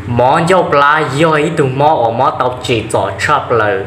Mob ncauj plab yog ib tug mob uas mob tau tsim txom tshaj plaws.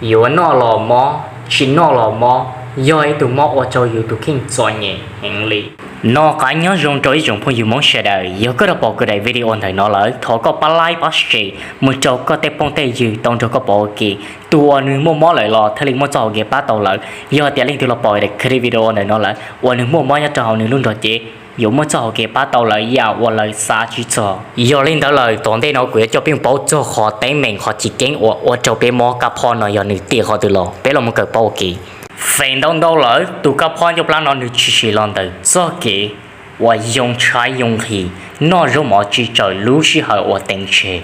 Yuav noj los mob, tsis noj los mob, yog ib tug mob ua rau yus tus kheej txom nyem heev li. Noj qab nyob zoo rau ib tsoom phooj ywg Hmoob sawv daws, yog koj rov pom kuv daim video ntawm no lawm, thov koj pab like pab share mus rau koj tej phooj tej ywg tau nrog koj pom ua ke. Tus uas nws muaj mob lawm los thiaj li muaj txoj hau kev pab tau lawm. Yog tias leej twg los pom daim clip video ntawm no lawm uas nws muaj mob nyob rau hauv nws lub nrog cev, yuav muaj txoj hau kev pab tau lawv yam uas lawv xav tsis txog. Yog li ntawd lawm, tom ntej no kuv yuav coj peb mus paub txog qhov teeb meem qhov chiv keeb uas ua rau peb mob kab phob no yog nws tim qhov twg los, peb los mus kawm paub ua ke. Feem ntau ntau lawm, tus kab phob ncauj plab no nws tshwm sim los ntawm txoj kev uas yoo tshaib yoo nqhis, noj zaub mov tsis txawm lub sij hawm uas teev tseg.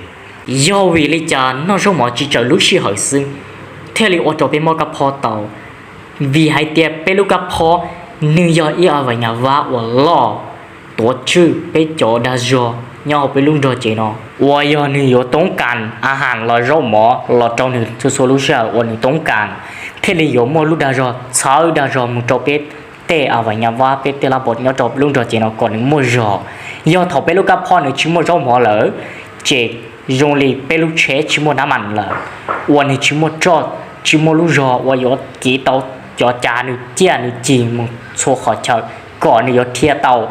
Yog vim li cas noj zaub mov tsis txawm lub sij hawm xwb thiaj li ua rau peb mob kab phob tau? Vim hais tias peb lub kab phob nws yog ib a vais nyas vab uas loj tuav tswj peb cov dag zog nyob hauv peb lub nrog cev no, uas yog nws yuav toob kas a has los zaub mov los rau nws txhua txhua lub sij hawm uas nws toob kas, thiaj li yuav muaj lub dag zog txhawb dag zog mus rau peb tej a vais nyas vab, peb tej lab npos nyob rau lub nrog cev no kom nws muaj zog. Yog thaum peb lub kab phob nws tsis muaj zaub mov lawm, ces zoo li peb lub tsheb tsis muaj nab mas lawm, uas nws tsis muaj roj, tsis muaj lub zog uas yuav kiv tau cov cav nws ciaj nws cig mus txhua qhov chaw kom nws yuav dhia tau.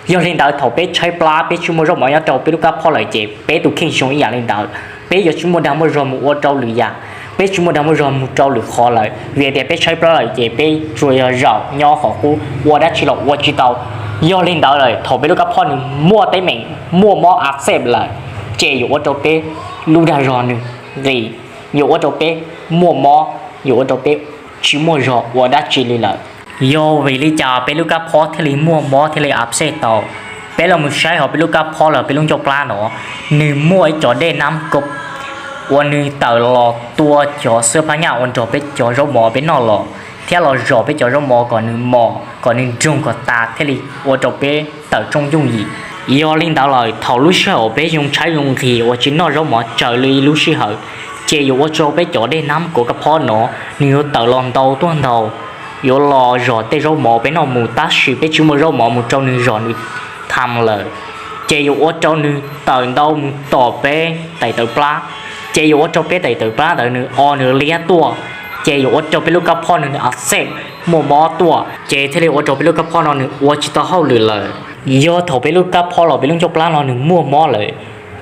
Yog li ntawd thaum peb tshaib plab peb tsis muaj zaub mov nyob rau peb lub kab phob lawm ces peb tus kheej zoo ib yam li ntawd, peb yuav tsis muaj dag muaj zog mus ua rau lwm yam, peb tsis muaj dag muaj zog mus rau lwm qhov lawm, vim tias peb tshaib plab lawm ces peb tsuas yog zaum nyob qhov qub ua dab tsi los ua tsis tau. Yog li ntawd lawm thaum peb lub kab phob nws muaj teeb meem muaj mob a xej lawm, ces yuav ua rau peb lub dag zog nws nqis, yuav ua rau peb muaj mob, yuav ua rau peb tsis muaj zog ua dab tsi li lawm. Yog vim li cas peb lub kab phob thiaj li muaj mob thiaj li a xej tau? Peb los mus saib hauv peb lub kab phob los peb lub ncauj plab no, nws muaj ib cov dej nab ko uas nws tawm los tua cov xwb phab nyaj uas nrog peb cov zaub mov peb noj los, thiab los zom peb cov zaub mov kom nws mos kom nws nroog kom tas thiaj li ua rau peb tawm rooj yooj yim. Yog li ntawd lawm thaum lub sij hawm uas peb yoo tshaib yoo nqhis uas tsis noj zaub mov tsaws li lub sij hawm, ces yuav ua rau peb cov dej nab ko kab phob no nws yuav tawm los ntau tuaj ntau, yuav los zom tej zaub mov peb noj mus tab sis peb tsis muaj zaub mov mus rau nws zom nws tham lawm, ces yuav ua rau nws tawm ntau mus tom peb tais tawv plab, ces yuav ua rau peb tais tawv plab ntawd nws o nws liab tuaj, ces yuav ua rau peb lub kab phob nws a xej muaj mob tuaj, ces thiaj li ua rau peb lub kab phob no nws ua tsis tau hauj lwm lawm. Yog thaum peb lub kab phob los peb lub ncauj plab no nws muaj mob lawm,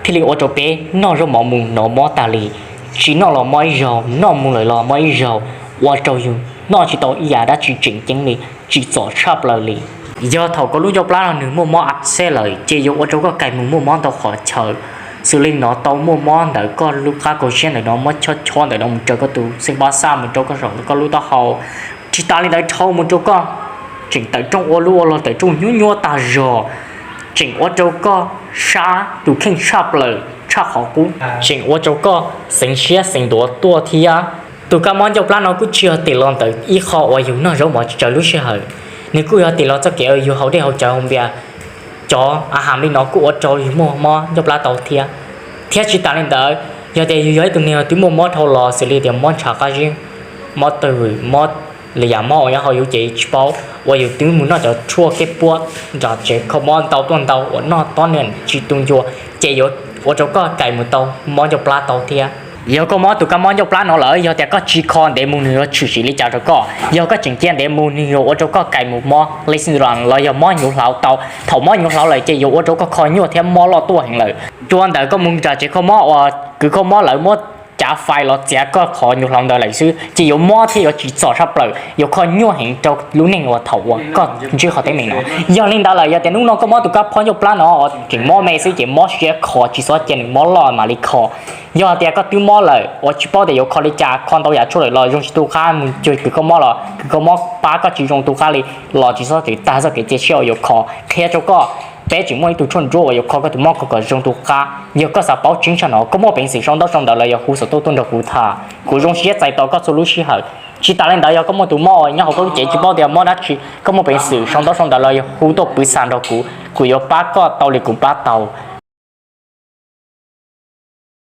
thiaj li ua rau peb noj zaub mov mus hnov mob tas li, tsis noj los mob ib zaug, noj mus lawm los mob ib zaug, ua rau yus noj tsis tau ib yam dab tsi tseem ceeb li, tsim txom tshaj plaws li. Yog thaum koj lub ncauj plab no nws muaj mob a xej lawm ces yuav ua rau koj kais mus muaj mob ntau qhov chaw, xws li hnov tau muaj mob ntawm koj lub qab kaus siab ntawm no, mob chob chob ntawm no mus rau koj tus xeeb pab xaj mus rau koj saum koj lub taub hau, tsis tas li ntawd dhau mus rau koj tseem tawm rooj ua lub ua log tawm rooj nyuaj nyuaj tag zog, tseem ua rau koj sab tus kheej tshaj plaws tshaj qhov qub, tseem ua rau koj xeev siab xeev ntuav tuaj thiab. Tus kab mob ncauj plab no kuj tsis yog tim los ntawm ib qho uas yus noj zaub mov tsis tsaws lub sij hawm, nws kuj yog tim los txoj kev yus haus dej haus cawv haus npias, cov a has li no kuj ua rau yus muaj mob ncauj plab tau thiab. Thiab tsis tas li ntawd, yog tias yus yog ib tug neeg twb muaj mob dhau los xws li tias mob ntshav qab zib, mob twm, mob li yam mob uas nyob hauv yus cev tsis paub, uas yus twb mus noj cov tshuaj keb puab nram tsev kho mob ntau tuaj ntau uas noj tob niam tsis tu ncua, ces yuav ua rau koj kais mus tau mob ncauj plab tau thiab. Yog koj mob tus kab mob ncauj plab no lawm, yog tias koj tsis kho ntev mus nws yuav tshwm sim li cas rau koj. Yog koj tseem cia ntev mus nws yuav ua rau koj kais mus mob li xi nra los yog mob hnyuv hlauv tau. Thaum mob hnyuv hlauv lawm ces yuav ua rau koj kho nyuaj thiab mob loj tuaj heev lawm. Dua ntawm koj mus nram tsev kho mob uas kws kho mob lawv muab cav fais los txiav koj qhov hnyuv hlauv ntawd lawm xwb ces yuav mob thiab yuav tsim txom tshaj plaws, yuav kho nyuaj heev rau lub neej uas thaum uas koj ntsib qhov teeb meem no. Yog li ntawd lawm yog tias hnub no koj mob tus kab phob ncauj plab no uas tseem mob me xwb ces mob siab kho tsis txhob cia nws mob loj mam li kho. Yog tias koj twb mob lawm uas tsis paub tias yuav kho li cas, kho ntau yam tshuaj lawm los zoo tsis tu qab mus cuag kws kho mob los kws kho mob pab koj tsis zoo tu qab li, los tsis txhob txwm tag txoj kev cia siab uas yuav kho. Qhia rau koj, peb tseem muaj ib tug tshuaj ntsuab uas yuav kho koj tus mob kho kom zoo tu qab. Yog koj xav paub tseeb tshaj no koj muaj peev xwm sau ntaub sau ntawv los yog hu xov tooj tuaj nrog kuv tham, kuv zoo siab txais tos koj txhua lub sij hawm. Tsis tas li ntawd yog koj muaj tus mob uas nyob hauv koj lub cev tsis paub tias mob dab tsi, koj muaj peev xwm sau ntaub sau ntawv los yog hu tuaj pwv xa nrog kuv, kuv yuav pab koj tau li kuv pab tau.